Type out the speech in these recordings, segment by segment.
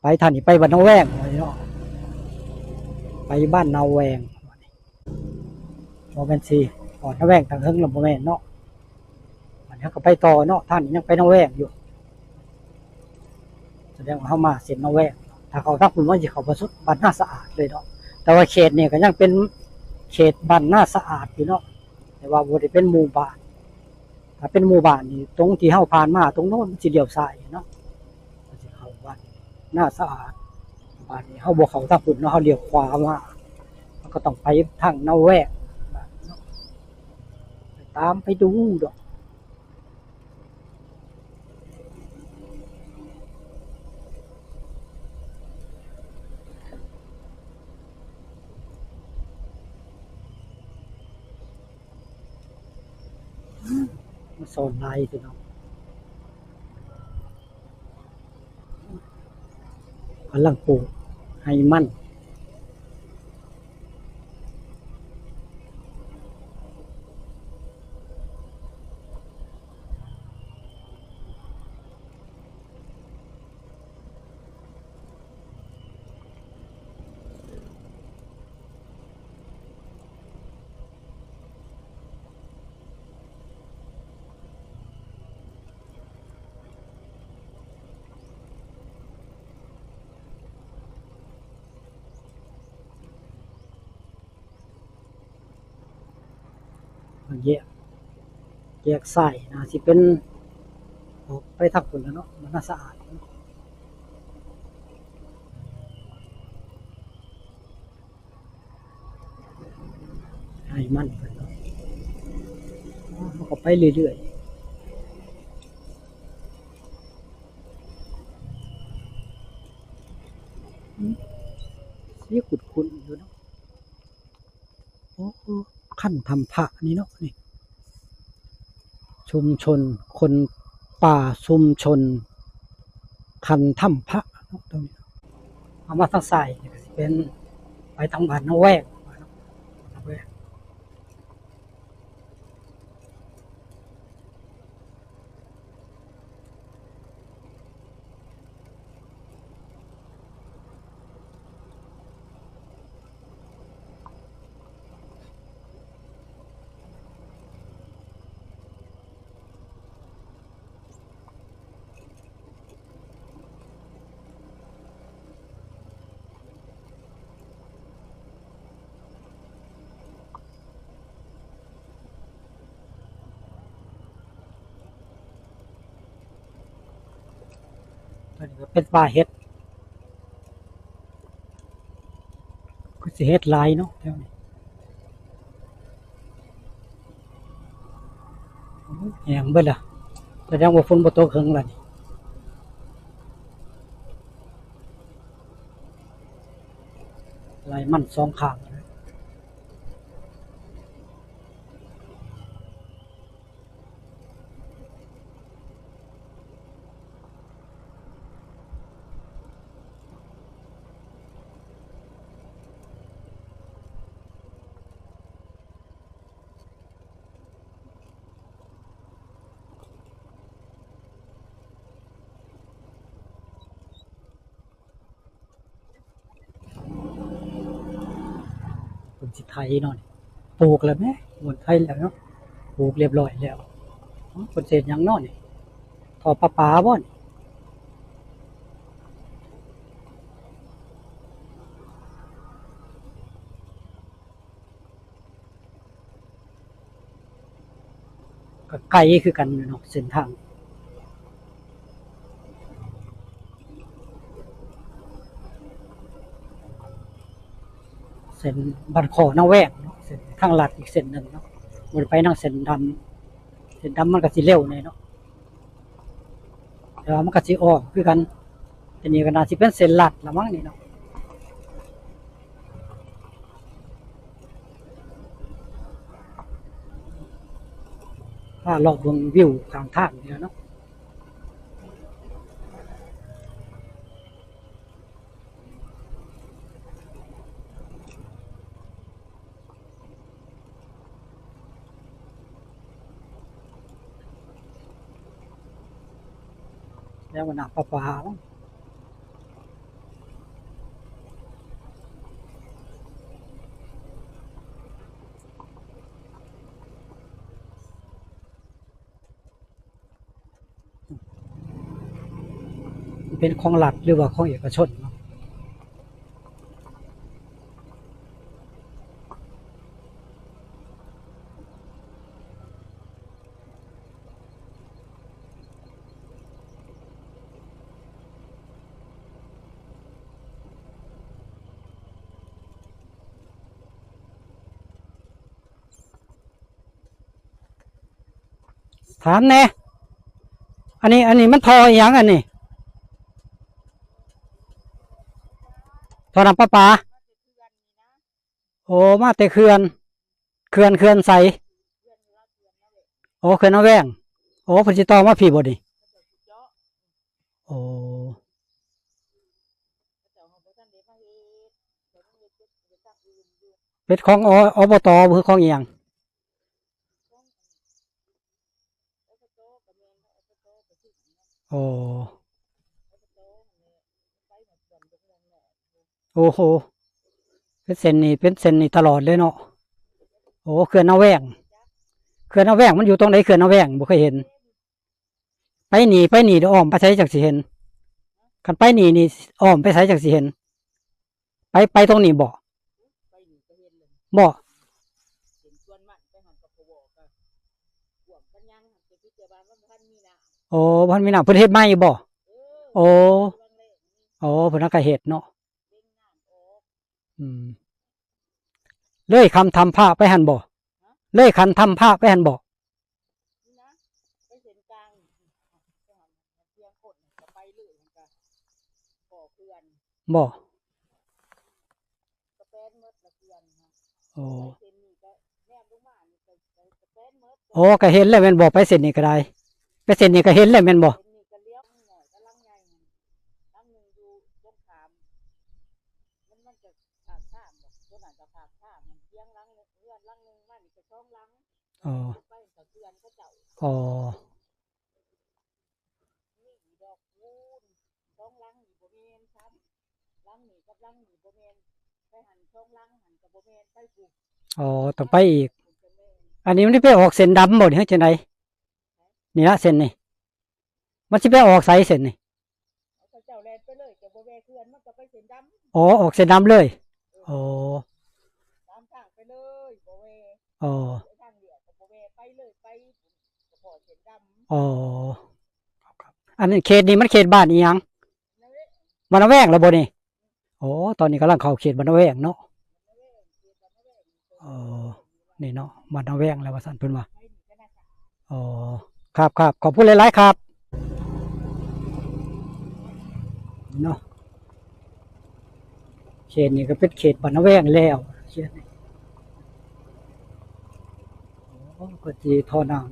ໄປທ່ານນີ້ໄປບ້ານນາແວງເນາະ ໄປບ້ານນາແວງ ບໍ່ແມ່ນຊິຮອດນາແວງຕັ້ງເຖິງແລ້ວບໍ່ແມ່ນເນາະ. ບັດນີ້ເຮົາກໍໄປຕໍ່ເນາະ ທ່ານຍັງໄປນາແວງຢູ່ ສະແດງວ່າເຮົາມາເສັ້ນນາແວງ. ຖ້າເຂົ້າທາງພຸ້ນມັນຊິເຂົ້າໄປສຸດບ້ານນາສະອາດເລີຍເນາະ ແຕ່ວ່າເຂດນີ້ກໍຍັງເປັນເຂດບ້ານນາສະອາດຢູ່ເນາະ ແຕ່ວ່າບໍ່ໄດ້ເປັນໝູ່ບ້ານ. ຖ້າເປັນໝູ່ບ້ານນີ້ ຕົງທີ່ເຮົາຜ່ານມາຕົງໂນ້ນມັນຊິລ້ຽວຊ້າຍເນາະ ມັນຊິເຂົ້າບ້ານນາສະອາດ. ບາດນີ້ເຮົາບໍ່ເຂົ້າທາງພຸ້ນເນາະ ເຮົາລ້ຽວຂວາມາ ເຮົາກໍຕ້ອງໄປທາງນາແວງ ໄປຕາມໄປດູດອກ. ມັນຊ້ອນຫຼາຍເດ້ເນາະ ກຳລັງປູກໄຮ່ມັນ. ແຍກ ແຍກຊ້າຍ ໜ້າຊິເປັນອອກໄປທາງພຸ້ນແລ້ວເນາະ ບ້ານນາສະອາດ. ໃຫ້ມັນ ເຮົາກໍໄປເລື້ອຍໆ ອືມ ຊິຄຸ້ນໆຢູ່ເນາະ. ໂອ້ ຄັນຖ້ຳພະນີ້ເນາະ ນີ້ ຊຸມຊົນຄົນປ່າ ຊຸມຊົນຄັນຖ້ຳພະເນາະ ຕົງນີ້. ເອົາມາທາງຊ້າຍນີ້ກໍຊິເປັນໄປທາງບ້ານນາແວງ ນາແວງ. ອັນນີ້ກໍເປັນປ່າເຫັດ ຄືຊິເຫັດຫຼາຍເນາະແຖວນີ້. ແຫ້ງເບິດລະ ສະແດງວ່າຝົນບໍ່ຕົກເຖິງລະນີ້ ໄລ່ມັນສອງຂ້າງ. ເພິ່ນຊິໄຖເນາະ ປູກແລ້ວແມະ ໝົດໄຖແລ້ວເນາະ ປູກລຽບລ້ອຍແລ້ວ. ເພິ່ນຊິເຮັດຫຍັງເນາະນີ້ ທໍ່ປະປາບໍ່ນີ້? ກໍໄກຄືກັນເນາະ ເສັ້ນທາງ ເສັ້ນບ້ານຄໍນາແວງເນາະ ເສັ້ນທາງລັດອີກເສັ້ນໜຶ່ງເນາະ ບໍ່ໄດ້ໄປນຳເສັ້ນດຳ. ເສັ້ນດຳມັນກໍຊິເລັວແດ່ເນາະ ແຕ່ວ່າມັນກໍຊິອ້ອມຄືກັນ. ອັນນີ້ກໍໜ້າຊິເປັນເສັ້ນລັດລະມັ້ງນີ້ເນາະ. ພາເລາະເບິ່ງວິວຂ້າງທາງນີ້ແຫຼະເນາະ. ແລ້ວກໍນ້ຳປະປາ. ປັນຂອງລັດ ຫຼືວ່າຂອງເອກະຊົນເນາະ. ຖາມແດ່ ອັນນີ້ ອັນນີ້ມັນທໍ່ອີ່ຫຍັງອັນນີ້? ທໍ່ນ້ຳປະປາ? ໂອ້ ມາແຕ່ເຂື່ອນ ເຂື່ອນ ເຂື່ອນໃສ? ໂອ້ ເຂື່ອນນາແວງ. ໂອ້ ເພິ່ນຊິຕໍ່ມາພີ້ບໍ່ນີ້? ໂອ້ ເປັນຂອງ ອ ອບຕ ຫຼືຂອງອີ່ຫຍັງ? ໂອ້ ໂອ້ໂຫ ເປັນເສັ້ນນີ້ ເປັນເສັ້ນນີ້ຕະຫຼອດເລີຍເນາະ. ໂອ້ ເຂື່ອນນາແວງ ເຂື່ອນນາແວງມັນຢູ່ຕົງໃດ? ເຂື່ອນນາແວງບໍ່ເຄີຍເຫັນ. ໄປນີ້ ໄປນີ້ອ້ອມໄປໃສຈັ່ງຊິເຫັນ? ຄັນໄປນີ້ນີ້ອ້ອມໄປໃສຈັ່ງຊິເຫັນ? ໄປ ໄປຕົງນີ້ບໍ່? ບໍ່. ໂອ້ ບໍ່ທັນມີນ້ຳ ເພິ່ນເຮັດໃໝ່ບໍ່? ໂອ້ ໂອ້ ເພິ່ນຫາກະເຮັດເນາະ. ອືມ ເລີຍຄຳທຳພະໄປຫັ້ນບໍ່? ເລີຍຄຳທຳພະໄປຫັ້ນບໍ່? ບໍ່ ໂອ້ ໂອ້ ກະເຫັນແລ້ວແມ່ນບໍ່? ໄປເສັ້ນນີ້ກະໄດ້ ໄປເສັ້ນນີ້ກະເຫັນແລ້ວແມ່ນບໍ່? ອໍ ອໍ ອໍ ຕ້ອງໄປອີກ. ອັນນີ້ມັນໄປອອກເສັ້ນດຳບໍ່ນີ້ ເຮັດຈັ່ງໃດ? ນີ້ລະເສັ້ນນີ້ ມັນຊິໄປອອກໃສເສັ້ນນີ້? ເຂົາເຈົ້າແລ່ນໄປເລີຍ ຈະບໍ່ແວ່ເຂື່ອນ ມັນກໍໄປເສັ້ນດຳ. ອໍ ອອກເສັ້ນດຳເລີຍ. ເອີ ອໍ ຕາມທາງໄປເລີຍ ບໍ່ແວ່. ອໍ ໄປທາງດຽວກໍບໍ່ແວ່ ໄປເລີຍ ໄປກໍພໍ້ເສັ້ນດຳ. ອໍ ອັນເຂດນີ້ມັນເຂດບ້ານອີ່ຫຍັງ? ບ້ານນາແວງແລ້ວບໍ່ນີ້? ອໍ ຕອນນີ້ກຳລັງເຂົ້າເຂດບ້ານນາແວງເນາະ. ອໍ ນີ້ເນາະ ບ້ານນາແວງແລ້ວວ່າຊັ້ນເພິ່ນວ່າ. ອໍ ຄັບໆ ຂອບຄຸນຫຼາຍໆ ຄັບ ເນາະ. ເຂດນີ້ກໍເປັນເຂດບ້ານນາແວງແລ້ວ ເຂດນີ້. ໂອ້ ກໍຊິທໍ່ນ້ຳ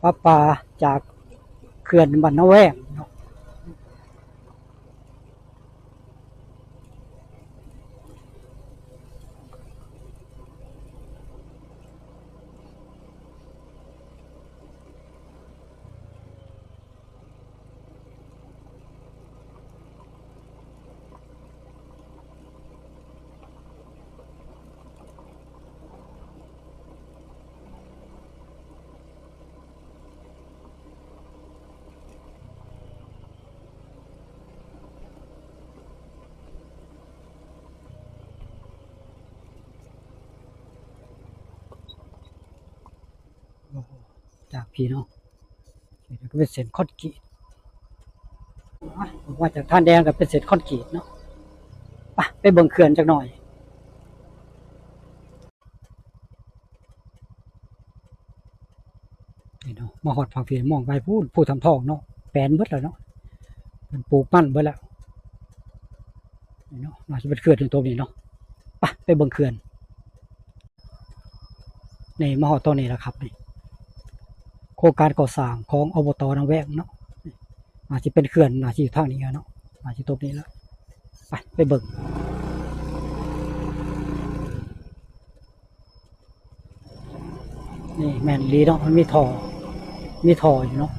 ປະປາຈາກເຂື່ອນບ້ານນາແວງເນາະ. ໂອ້ໂຫ ຈາກພີ້ເນາະ ນີ້ກໍເປັນເສັ້ນຄອນກຣີດ. ອອກມາຈາກທ່າແດງກໍເປັນເສັ້ນຄອນກຣີດເນາະ. ໄປ ໄປເບິ່ງເຂື່ອນຈັກໜ່ອຍ. ນີ້ເນາະ ມາຮອດຝັ່ງພີ້ ມອງໄປພຸ້ນ ພູຖ້ຳທອງເນາະ ແປນເບິດແລ້ວເນາະ ເພິ່ນປູກມັນເບິດແລ້ວ. ນີ້ເນາະ ໜ້າຈະເປັນເຂື່ອນຕົວນີ້ເນາະ. ໄປ ໄປເບິ່ງເຂື່ອນ. ນີ້ມາຮອດຕອນນີ້ແລ້ວຄັບ ນີ້ໂຄງການກໍ່ສ້າງຂອງ ອບຕ ນາແວງເນາະ. ໜ້າຈະເປັນເຂື່ອນ ໜ້າຈະຢູ່ທາງນີ້ເນາະ ໜ້າຈະຕົກນີ້ແລ້ວ. ໄປ ໄປເບິ່ງ. ນີ້ແມ່ນອີ່ຫຼີເນາະ ມັນມີທໍ່ ມີທໍ່ຢູ່ເນາະ.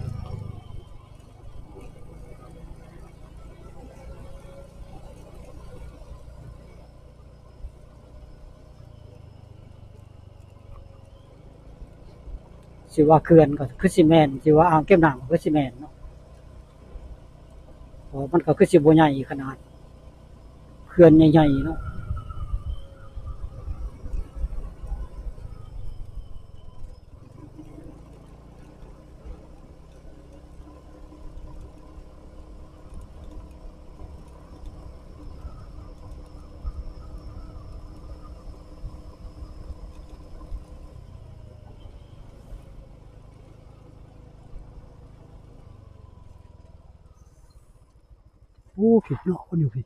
ຊິວ່າເຂື່ອນກໍຄືຊິແມ່ນ ຊິວ່າອ່າງເກັບນ້ຳກໍຄືຊິແມ່ນເນາະ. ມັນກໍຄືຊິບໍ່ໃຫຍ່ຂະໜາດເຂື່ອນໃຫຍ່ໆເນາະ. ໂອ້ ຜິດເນາະ ຄົນຢູ່ພີ້.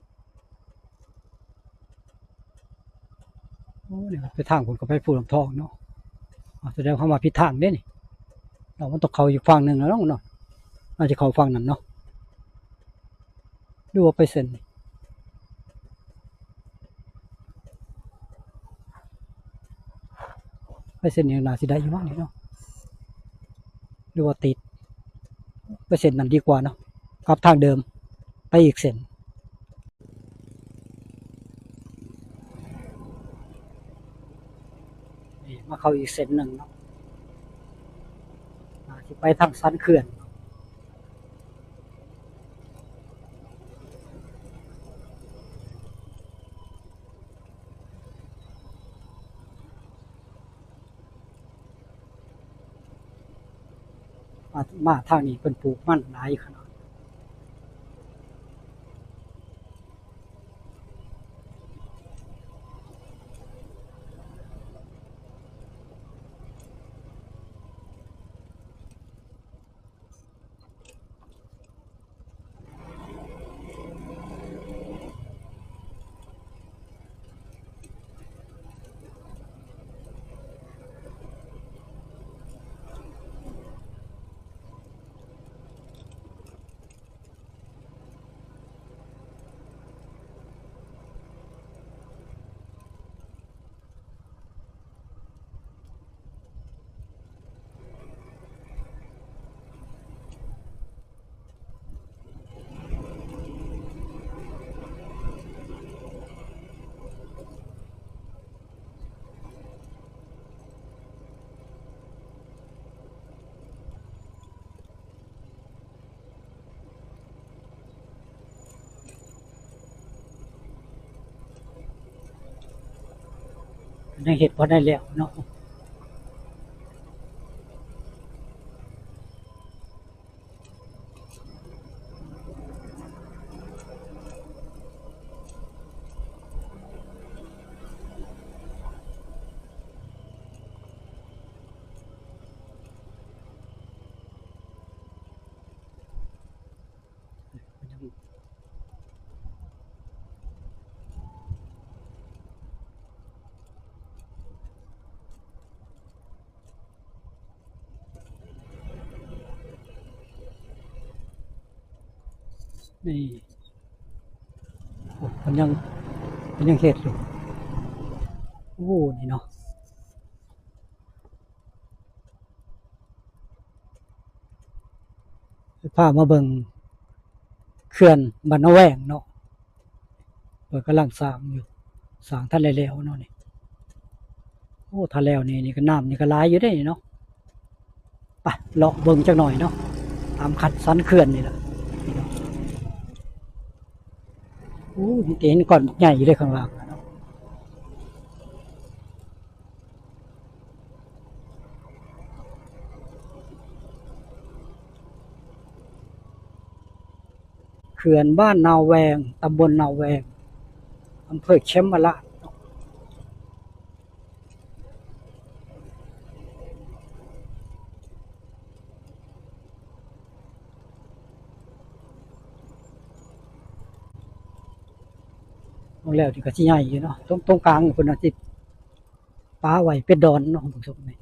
ໂອ້ ນີ້ໄປທາງພຸ້ນກໍໄປພູນ້ຳທອງເນາະ. ອາ ສະແດງເຮົາມາຜິດທາງເດ້ນີ້. ເຮົາມັນຕ້ອງເຂົ້າອີກຝັ່ງໜຶ່ງແລ້ວເນາະ. ອາດຈະເຂົ້າຝັ່ງນັ້ນເນາະ ຫຼືວ່າໄປເສັ້ນນີ້? ໄປເສັ້ນນີ້ໜ້າຊິໄດ້ຢູ່ເນາະນີ້ເນາະ ຫຼືວ່າຕິດ? ໄປເສັ້ນນັ້ນດີກວ່າເນາະ ກັບທາງເດີມ ໄປອີກເສັ້ນ. ນີ້ມາເຂົ້າອີກເສັ້ນໜຶ່ງເນາະ ໜ້າຊິໄປທາງສັນເຂື່ອນ. ມາ ມາທາງນີ້ເພິ່ນປູກມັນຫຼາຍຂະໜາດ. ຍັງເຮັດບໍ່ໄດ້ແລ້ວເນາະ. ນີ້ ໂອ້ ເພິ່ນຍັງ ເພິ່ນຍັງເຮັດຢູ່. ໂອ້ ນີ້ເນາະ. ພາມາເບິ່ງເຂື່ອນບ້ານນາແວງເນາະ ເພິ່ນກຳລັງສ້າງຢູ່ ສ້າງທັນໄດ້ແລ້ວເນາະນີ້. ໂອ້ ຖ້າແລ້ວນີ້ ນີ້ກໍ ນ້ຳນີ້ກໍຫຼາຍຢູ່ເດ້ນີ້ເນາະ. ໄປເລາະເບິ່ງຈັກໜ່ອຍເນາະ ຕາມຄັນສັນເຂື່ອນນີ້ລະ. ໂອ້ ມີແຕ່ເຫັນກ້ອນບັກໃຫຍ່ຢູ່ເດ້ຂ້າງລ່າງເນາະ. ເຂື່ອນບ້ານນາແວງ ຕຳບົນນາແວງ ອຳເພີເຂມມະລາດ. ເບິ່ງແລ້ວນີ້ກໍຊິໃຫຍ່ຢູ່ເນາະ ຕົງ ຕົງກາງພຸ້ນນະ ຊິປະໄວ້ເປັນດອນເນາະ ທ່ານຜູ້ຊົມ. ນີ້